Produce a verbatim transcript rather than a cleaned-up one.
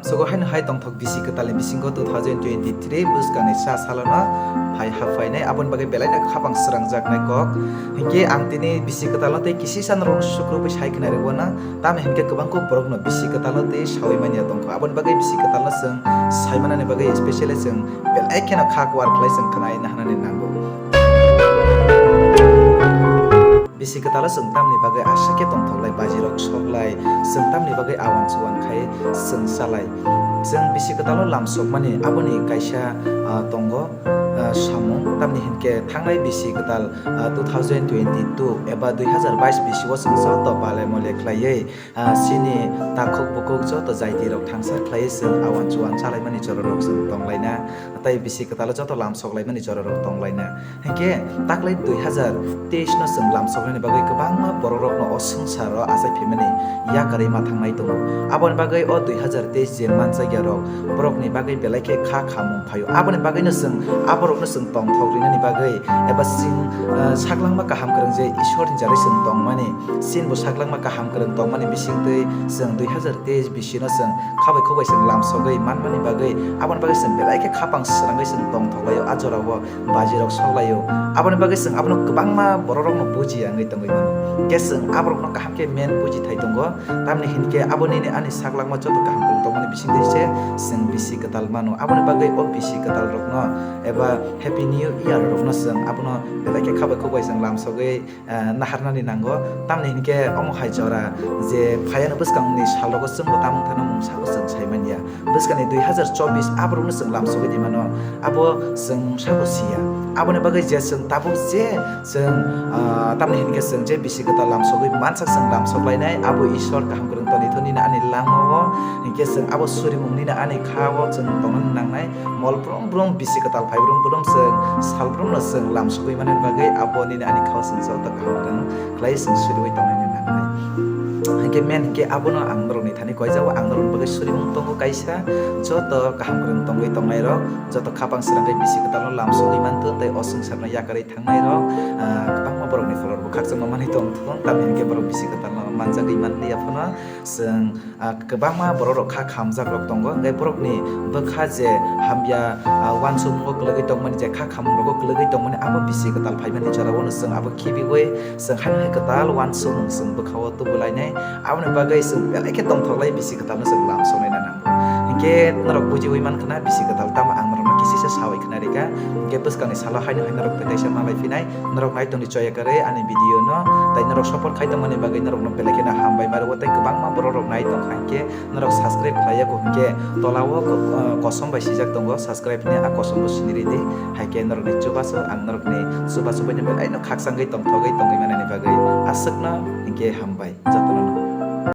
Sogo haino hai tongthok bisi kwtalni bisingo two thousand twenty-three bwskangni sa salono phai haphainai, aboni bagwi belaino khapang srangjaknai kok. Hinkhe ang tini bisi kwtalno tei kisisa norokno sukrubwi sai khwnai rwna, tamni hinkhe kwbangkuk borokno bisi kwtalno tei saui manya tongkho. Aboni bagwi bisi kwtalno chwng sai manani bagwi specially chwng belai kheno kha kuar khlai chwng khwnai naharnani nango. Bisi kwtalo chwng tamni bagwi aswk khe tongthoklai, bajirok soklai, chwng tamni bagwi awan chuan khai chwng chalai. Chwng bisi kwtalo lam sokmani aboni kaisa, ah, tongo, ah, samung. Tamni hinkhe thangnai bisi kwtal, ah, two thousand twenty-two eba dui hazar bais bisio chwng joto bale mole khlaiwi, ah, chini takhuk bukhuk joto jaitirok thangsa khlaiwi chwng awan chuan chalaimani jorarok chwng tonglaina, tei bisi kwtalo joto lam soklaimani jorarok tonglaina. Hinkhe taklai dui hazar teis no chwng lam soknani bagwi kwbangma bororokno o swngcharo achai phimani yakarwi ma thangnai tongo. Aboni bagwi o dui hazar teis je manjakya rok borokni bagwi belai khe kha khamung phaio. Aboni bagwino chwng aborokno chwng tongthok rinani bagwi eba chwng, ah, saklangma kaham kwrwng je Ishwarni jarwi chwng tongmani, chini bo saklangma kaham kwrwng tongmani bisingtwi chwng dui hazar teis bisino chwng khabai khukbai chwng lam sogwi manmani bagwi, aboni bagwi chwng belai khe khapang srangwi chwng tongthoklaio a jorao. Bajirok soklaio. Aboni bagwi chwng abono kwbangma bororokno bujiya wngwi tongwi mano. Hinkhe chwng aborokno kaham khe men bujithai tongo. Tamni hinkhe abo nini ani saklangma joto kaham kwrwng tongmani bisingtwi se chwng bisi kwtal mano. Aboni bagwi o bisi kwtal rokno eba Happy New Year rokno chwng abono belai khe khabai khukbai chwng lam sogwi, eh, naharnani nango. Tamni hinkhe omo hai jora je phaiano bwskangni salogo chwngbo tamung thangno mungsa bo chwng sai manya. Bwskangni dui hazar chobbish aborokno chwng lam sogwi di mano, abo chwng sabo siya. Aboni bagwi je chwng tabuk je chwng, ah, tamni hinkhe chwng je bisi kwtal lam sogwi mansak chwng lam soklainai, abo Ishwar kaham kwrwng toni thonina ani langmao, hinkhe chwng abo surimung nina ani khao chwng tongnani nangnai, mol brum brum bisi kwtal phai brum brum chwng sal brumno chwng lam sogwi manani bagwi abo nini ani khao chwng joto kaham kwrwng khlai chwng suriwi tongnani nangnai. Hinkhe men hinkhe abono ang norokni thani koijao, ang norokni bagwi surimung tongo kaisa, joto kaham kwrwng tongwi tongnairok, joto khapang srangwi bisi kwtalno lam sogwi manthun tei o swngcharno yakarwi thangnairok, ah, kwbangma borokni folor bo khakchangma manwi tongthun, tamni hinkhe borok bisi kwtalno manjagwi manliya phano chwng, ah, kwbangma bororok kha khamjakrok tongo, hinkhe borokni bwkha je hamya, ah, uansumungo kwlwgwi tongmani, je kha khamungrogo kwlwgwi tongmani, abo bisi kwtal phaimani jorao chwng abo khibiwi chwng haino hai kwtal uansukmung chwng bwkhao tubulainai. Aboni bagwi chwng belai khe tongthoklai bisi kwtalno chwng lam soknaina nango. Hinkhe norok bujiwi mankha na bisi kwtal tamo ang norokno kisisa sawi khna rikha. Hinkhe bwskangni salo haino hai norok kwtaisa malai phinai. Norok nai tongdi choya kwrwi ani video no. Tai norok support khai tongmani bagwi norokno belai kheno hambai ma rwo, tei kwbangma bororok nai tongkha hinkhe norok subscribe khlai yago hinkhe tola o ko-, ah, kosom bai sijak tongo, subscribe ni a kosom bo sini ridi. Hai khe norokni chubachu ang norokni chubachu bai no belai no khakchangwi tongthogwi tongwi manani bagwi aswkno hinkhe hambai jotono no.